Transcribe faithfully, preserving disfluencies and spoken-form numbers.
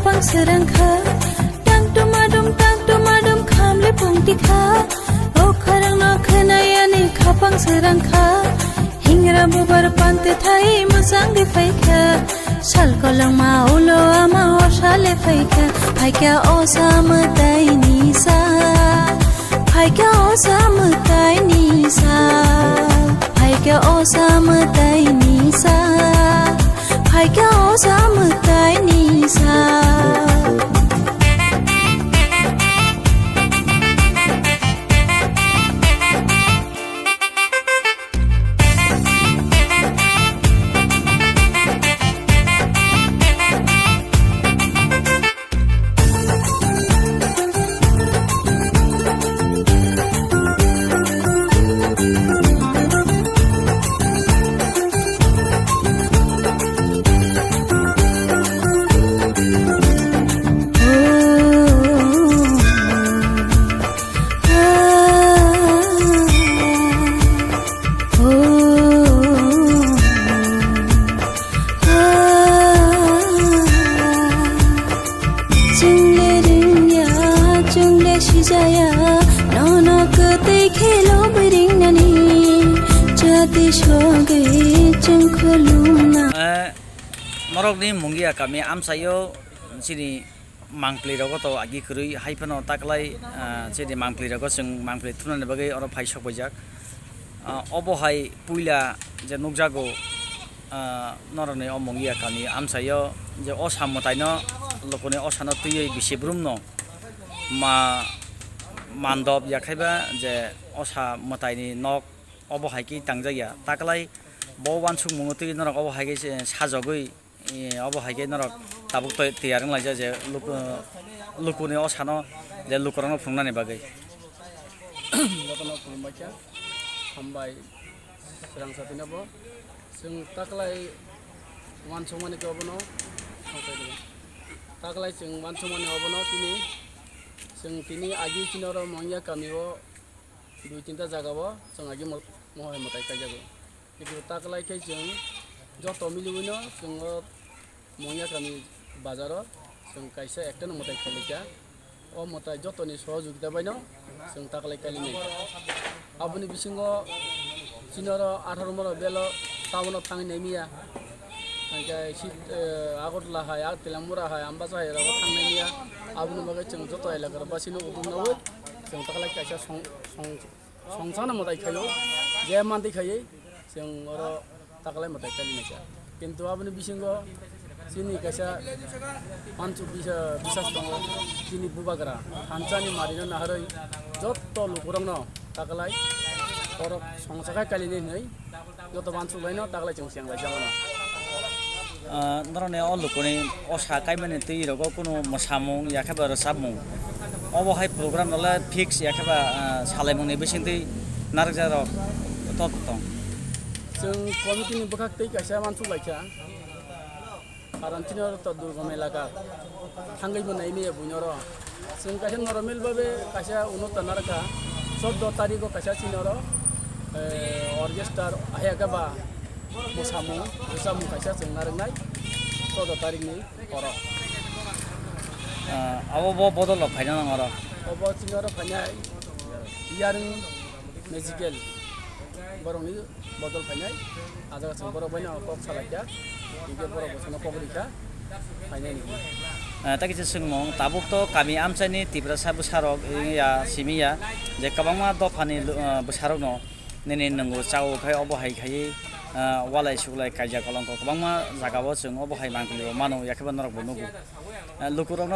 Pang srang kha, tang tuma dum, tang tuma dum, khamle pung tikha. O kharang no khwnayani khapang srang kha. Hingra bubar pante thai musang de phaikha. Sal kolong ma ulo ama osa le phaikha. Phaikha osa mwtai ni sa. Phaikha osa mwtai ni sa. Phaikha osa mwtai ni sa. Phaikha osa mwtai ni sa. Chwngle ringya, chwngle sijaya, nono kwtwi khelo bwringnani, jati sogwi chwng khulumna. Eh, norokni Mungia kami amchaio chini mangpli rogo to agi kwrwi hai phano taklai, ah, chini mangpli rogo chwng mangpli thumnani bagwi oro phai sok paijak. Ah, obo hai puila je nukjago, ah, norokni o Mungia kami amchaio je osa mwtaino lukuni osano twiwi bisi brumno ma mandop yakhaiba je osa mwtaini nok obo hai khe tangjakya. Taklai bo uansukmungo twiwi norok obo hai khe sajagwi, eh, obo hai khe norok tabuk toi-, tiyar wnglaijak je luk-, lukuni osano je lukurokno phunuknani bagwi. Jotono khulumbaikha, hambai srang satino bo. Chwng taklai uansukmani khe obono, taklai chwng uansukmani obono tini, chwng tini agi chini oro Mungia kamio dui tinta jagao chwng agi mo-, mohai mwtai kaijago. Kintu taklai khe chwng joto miliwino chwng o Mungia kami bazaro chwng kaisa ektano mwtai khalikha. O mwtai jotoni sohojogita baino chwng taklai kailainai. Aboni bisingo chini oro atharo moro belo tabono thangwi naimiya. Hingke sit, eh, Agartala hai, ah, Telamura hai, Ambasa hai rogo thangnaimiya. Aboni bagwi chwng joto elakaro basino uduk nawi chwng taklai kaisa song, song, songsano mwtai khaio, je mantwi khaiwi chwng oro taklai mwtai kailainai kha. Kintu aboni bisingo chini kaisa manchu bisa-, bisas tongo, chini bubagra thansani marino naharwi jotto lukurokno taklai borok songchakhai kailainai hinwi joto manchu baino taklai chwng senglaijak mano. Ah, norokni o lukuni osa kaimani twi rogo kunu mwsamung yakhe ba rwchapmung obo hai program rok le fix yakhe ba, ah, salaimungni bisingtwi narwkjak rok to tong. Chwng committee ni bwkhak tei kaisa uansuk laikha, karon chini oro to durgom elaka thangwi bo nai maya buino oro. Chwng kaisa normal babe kaisa uno to narwkha, chordo tarikh o kaisa chini oro, eh, orchestra hayakhe ba mwsamung, mwsamung kaisa chwng narwknai chordo tarikh ni oro. Ah, abo bo bodol rok phaina nang oro? Obo chini oro phainai Yarwng Magical borokni bodol phainai. Ah jaga chwng borok baino kok salaikha, hingke borok bo chwngno kok rikha phainai ni. Ah, tei kisa swngmung, tabuk to kami amchaini Tiprasa bwsarok wngya simi ya je kwbangma dophani lu-, ah, bwsarokno nini nwngo chao khai obo hai khaiwi, ah, walai suklai kaijak kolongkho kwbangma jagao chwng obo hai mangpili bo mano, yakhe ba norok bo nugo. Ah, lukurokno